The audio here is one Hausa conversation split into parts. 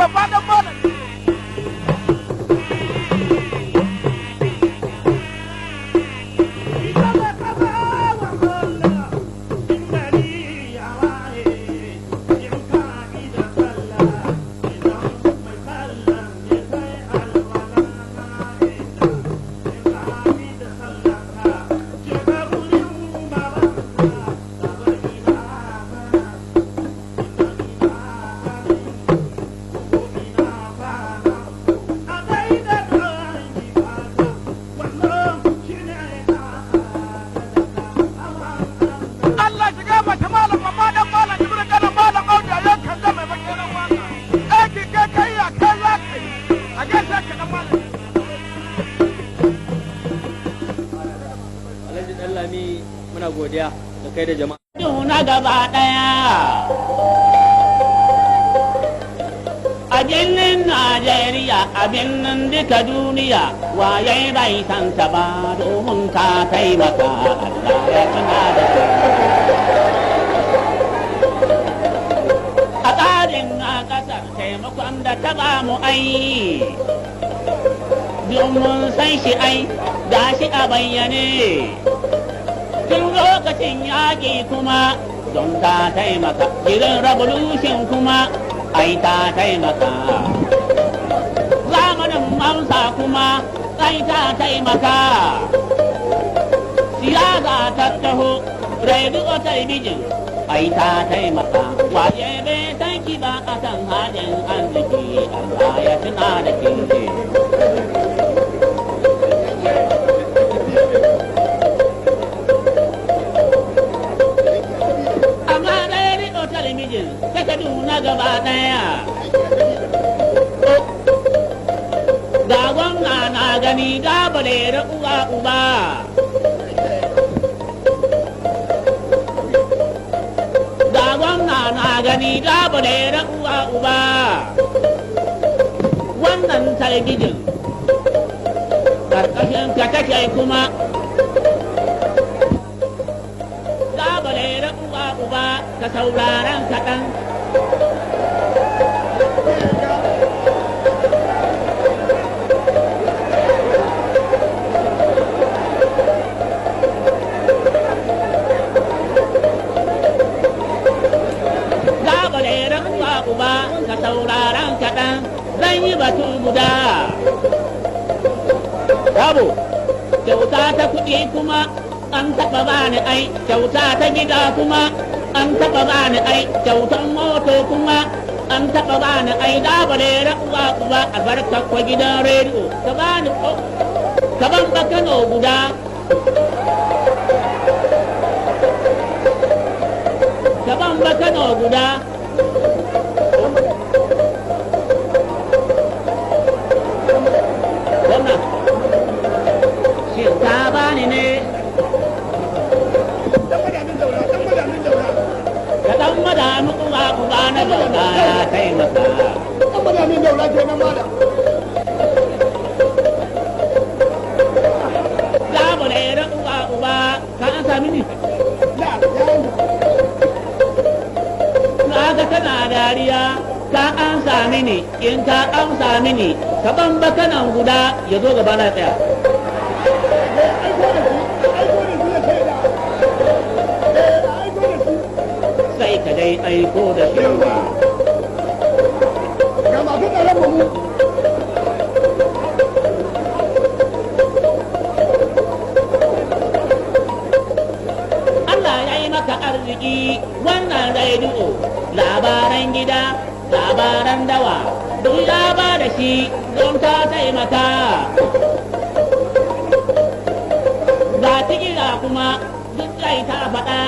Babba dan malam. Allah shiga mace malam mamma dan malam jibrin ganin malam Audu a yankan da mai bakiran waka. Aiki kai kai ya kai za ka yi. A gaishe ka dan malam. Alhaji Ɗanlami, muna godiya da kai da jama'a. Na gaba ɗaya. A birnin Najeriya, a birnin duka duniya, waye bai san ta ba domin ta taimaka Allah ya tuna da su. A tsarin a ƙasar taimakon da ta ba mu ai, don mun san shi ai, gashi a bayyane. Tun lokacin yaƙi kuma don ta taimaka, gidan revolution kuma ai ta taimaka, zamanin mamsa kuma ai ta taimaka, siyasa ta taho, rediyo, talabijin, ai ta taimaka. Waye bai san ki ba a kan halin arziki? Allah ya tuna da ke. Amma rediyo, talabijin ta Kaduna gaba daya. Ga gwamna na gani, ga balere uwa uba. Ga gwamna na gani, ga balere uwa uba. Wannan talabijin karkashin ka take kuma. Ga balere uwa uba, ka sauraron kaɗan. Gabalere uwa uba, ka sauraron kaɗan, zan yi batu guda. Babu, kyauta ta kuɗi kuma an taɓa bani ai, kyauta ta gida kuma an taɓa bani ai, kyautan moto kuma an taɓa bani ai. Gabalere uwa uba, albarka kwa gidan rediyo, ka bani ka ban bakano guda. Ka ban bakano guda. Gwamna, shin ka bani ne? Ka dan madami uwa uba na zauna ya taimaka. Dan madamin Daura kenan malam. Laburere uwa uba, ka an sami ni. La, ya yi. Na ga kana dariya, ka an sami ni, in ka amsa mini, ka ban bakanan guda ya zo gaba na tsaya. Aiko da shi, aiko da shi ya shaida. Eh, aiko da shi. Sai ka dai aiko da shi. Yawa. Ga masu tsaron mu. Allah ya yi maka arziki wannan rediyo, labaran gida, labaran dawa, duk ya ba da shi don ta taimaka. Ga tigira kuma duk zai ta faɗa.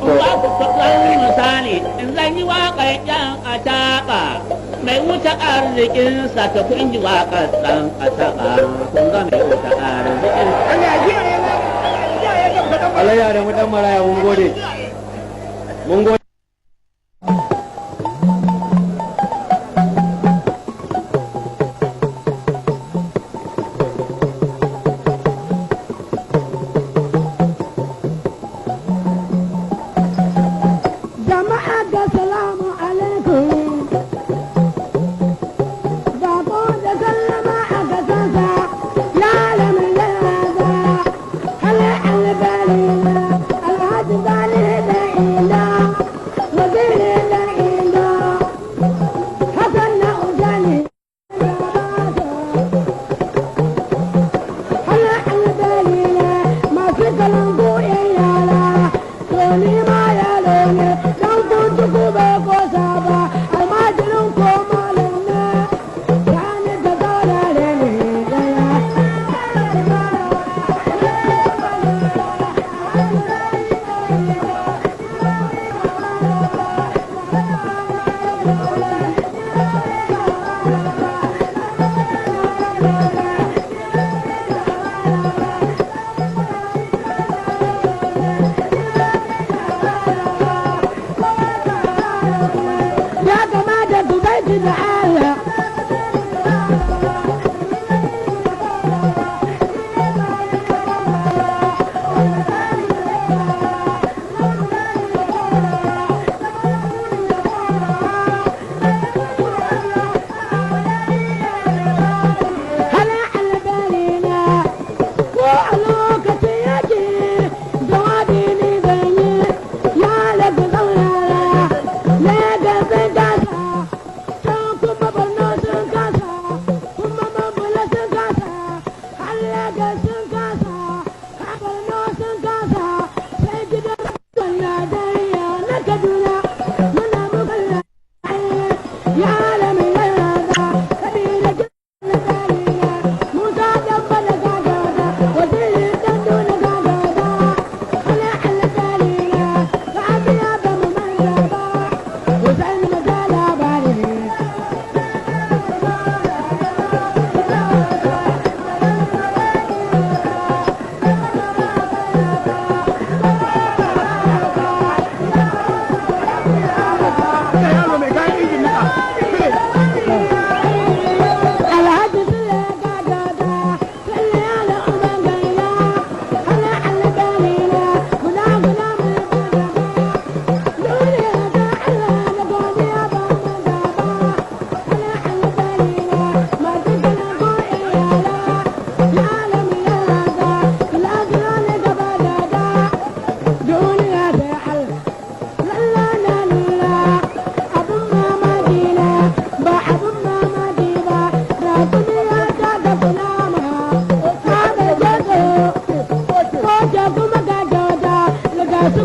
Ba ku faɗan misali, in zan yi waƙar ƴan acaɓa mai wuce arzikinsa, ta kun ji waƙar ɗan acaɓa, kun ga mai wuce arzikin. Allah ya kiyaye na. Allah ya kiyaye ka dan Alhaji Adamu Dan Maraya, mun gode. Mun gode. Kalangu yan yara, to ni ma yaro ne, dan kuntuku bai kosa ba, almajirin ko malam ne, gani da saurare ne yaya. Ya kamata ku bai da Allah. Hala albarina ko a lokacin yaki jawabi ne zan yi ya rabu zaurara Legas sun kasa can kuma Borno sun kasa kuma Mambula sun kasa har Legas sun kasa har Borno sun kasa sai gidan Najeriya na Kaduna muna muku ya lamin yarda kabila. Musa dan bala gagada, waziri dan duna gagada, ala alƙalina, ka abiya ba mu manta ba, Hussein majala bari ne. Yaro mai kayan injin nika. Alhaji Sule gagada, Sule ala uban gayya, ala alƙalina, guda guda mai gagada. Duniya ta Allah na godiya ba mu gaba, ala alƙalina, masu kalangu iyala, ya lamu ya raza, kula kula ne gaba dada. Duniya ta Allah. Lalla na lura abun mamaki na ba abun mamaki ba rakumi ya taka kunama ta bai jazo ko ja kuma ga jota daga su.